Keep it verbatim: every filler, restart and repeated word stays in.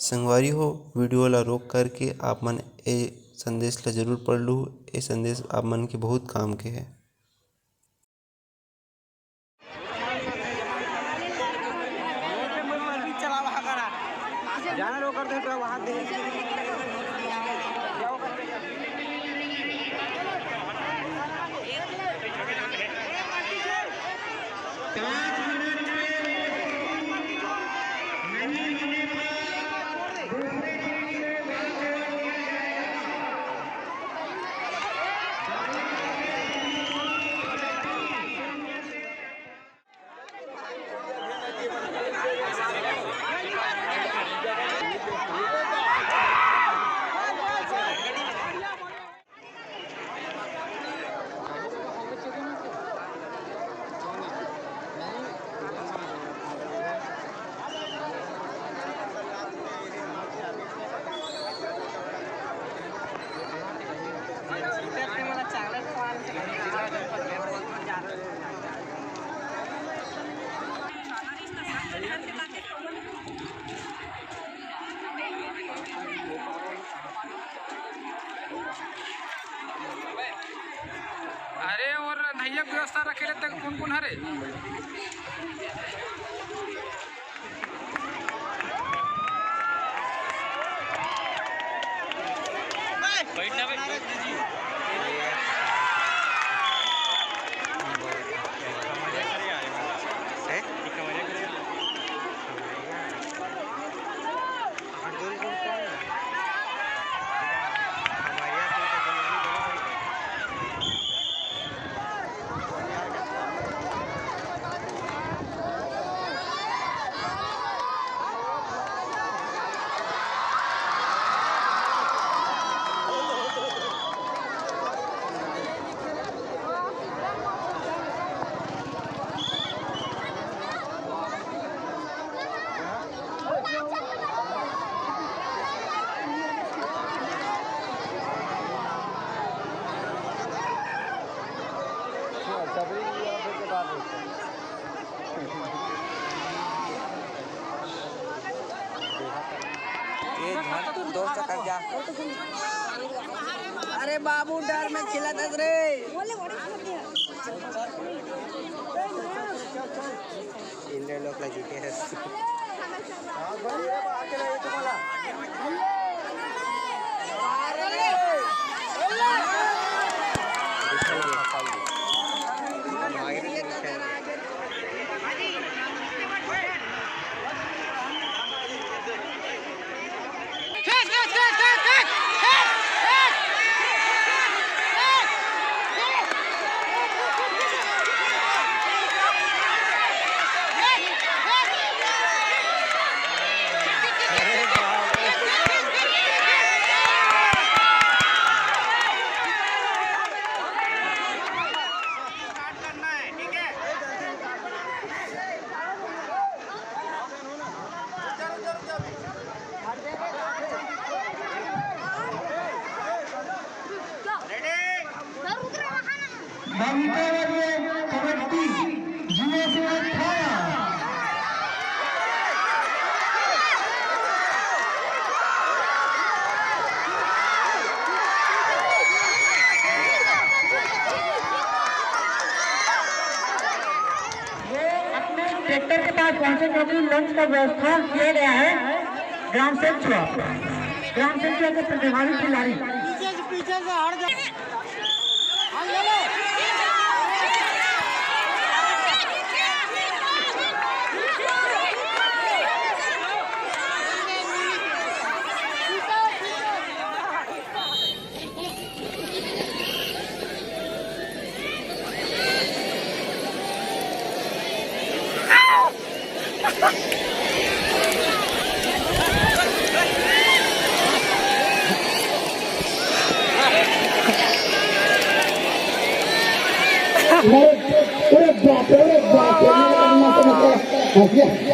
संगवारी हो, video ला रोक करके आप मन ए संदेश ला जरूर पढ़ लू। ए संदेश आप मन के बहुत काम के है। अरे, और धैया के व्यवस्था रखे रहते, कौन कौन हरे? ये झट दोस्त कर जा। अरे बाबू, डर में खिला दस रे। इंद्र लोक ला जीते हैं। बबीता वर्मा कबड्डी, जीरो से अठारह। वो अपने ट्रैक्टर के पास पहुंचे, क्योंकि लंच का व्यवस्था किया गया है ग्राम सेवक चौक। ग्राम सेवक चौक के प्रतिभागी खिलाड़ी। पीछे से, पीछे से हट जा। अरे, अरे बाप रे, अरे बाप रे, अरे बाप रे, अरे बाप रे।